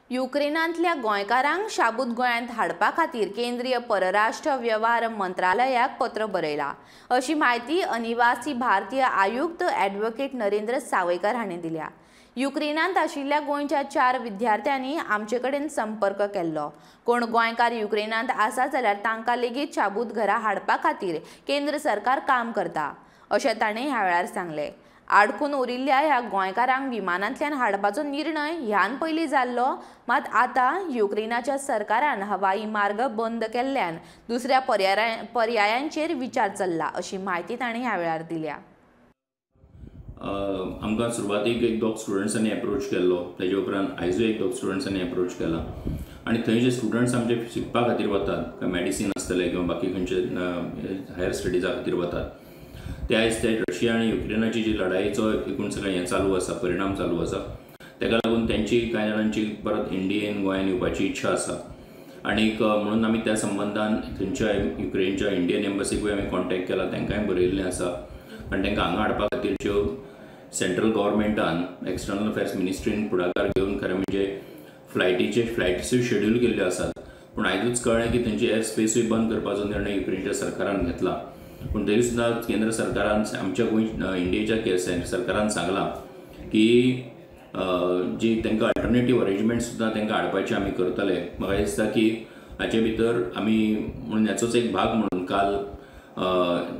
युक्रेनांतल्या गोंयकारांक शाबूत गोंयांत हाडपा खातीर केंद्रीय परराष्ट्र व्यवहार मंत्रालयाक पत्र बरयला अशी म्हायती अनिवासी भारतीय आयुक्त ॲडव्होकेट नरेंद्र सावयकर हांणी दिल्या। युक्रेनांत आशिल्ल्या गोंयच्या 4 विद्यार्थ्यांनी आमचे कडेन संपर्क केल्लो। कोण गोंयकार युक्रेनांत आसा जाल्यार तांकां लेगीत शाबूत घरा हाडपा खातीर केंद्र सरकार काम करता अशें ताणें ह्या वेळार सांगलें। आडकून उरिल्ल्या ह्या गोंयकारांक विमानांतल्यान हाडपाचो निर्णय ह्यान पयलीं जाल्लो, मात आतां युक्रेनाच्या सरकारान हवाई मार्ग बंद केल्ल्यान दुसऱ्या पर्यायांचेर विचार चल्ला अशी म्हायती ताणें ह्या वेळार दिल्या। आमकां सुरवातीक एक दोग स्टुडंट्सांनी एप्रोच केल्लो, तेजे उपरांत आयजूय एक दोग स्टुडंट्सांनी एप्रोच केला आनी थंय जे स्टुडंट्स आमचे शिकपा खातीर वतात, मेडिसीन आसतलें किंवा बाकी खंयचे हायर स्टडीजा खातीर वतात, ते आयज ते रशिया आनी युक्रेनाची जी लढाईचो एकूण सगळें हें चालू आसा, परिणाम चालू आसा, तेका लागून तेंची कांय जाणांची परत इंडियेन गोंयान येवपाची इच्छा आसा आनीक म्हणून आमी त्या संबंदान थंयच्या युक्रेनच्या इंडियन एम्बसीकूय आमी कॉन्टेक्ट केला, तांकांय बरयल्लें आसा आनी तांकां हांगा हाडपा खातीरच्यो सेंट्रल गव्हर्मेंटान एक्सटर्नल अफेर्स मिनिस्ट्रीन फुडाकार घेवन खरें म्हणजे फ्लायटीच्यो शेड्यूल केल्ल्यो आसात, पूण आयजूच कळ्ळें की थंयची एअर स्पेसूय बंद करपाचो निर्णय युक्रेनच्या सरकारान घेतला। पूण तरी सुद्दां केंद्र सरकारान आमच्या गोंय इंडियेच्या सरकारान सांगलां की जी तांकां अल्टरनेटीव अरेंजमेंट सुद्दां तांकां हाडपाची आमी करतले। म्हाका दिसता की हाचे भितर आमी म्हणून हाचोच एक भाग म्हणून काल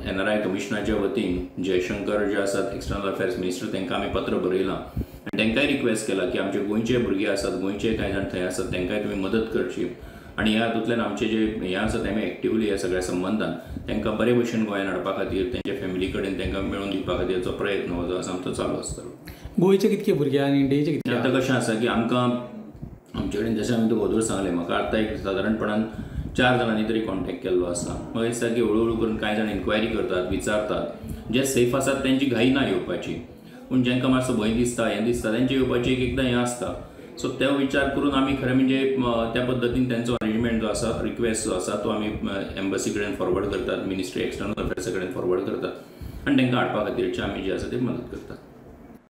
एनआरआय कमिशनाच्या वतीन जयशंकर जे आसात एक्सटर्नल अफेर्स मिनिस्टर तांकां आमी पत्र बरयलां आनी तांकांय रिक्वेस्ट केला की आमचे गोंयचे भुरगे आसात, गोंयचे कांय जाण थंय आसात, तांकांय तुमी मदत करची आनी ह्या हातूंतल्यान आमचे जे हें आसा ते आमी एक्टिवली ह्या सगळ्या संबंदान तांकां बरे भशेन गोंयांत हाडपा खातीर तेंच्या फॅमिली कडेन तांकां मेळोवन दिवपा खातीरचो प्रयत्न हो जो आसा आमचो चालू आसतलो। गोंयचे कितके भुरगे आनी इंडियेचे कितके? आतां कशें आसा की आमकां आमचे कडेन जशें हांवें तुका अदोर सांगलें, म्हाका आतां एक सादारणपणान 4 जाणांनी तरी कॉन्टेक्ट केल्लो आसा। म्हाका दिसता की हळू हळू करून कांय जाण इन्क्वायरी करतात, विचारतात, जे सेफ आसात तेंची घाई ना येवपाची, पूण जांकां मातसो भंय दिसता हें दिसता तेंचे येवपाची एक एकदां हें आसता। सो ते विचार करून आमी खरें म्हणजे त्या पद्दतीन तेंचो अरेंजमेंट जो आसा, रिक्वेस्ट जो आसा तो आमी एम्बसी कडेन फॉरवर्ड करतात, मिनिस्ट्री एक्सटर्नल अफेर्सा कडेन फॉरवर्ड करतात आनी तांकां हाडपा खातीरची आमी जे आसा ते मदत करतात।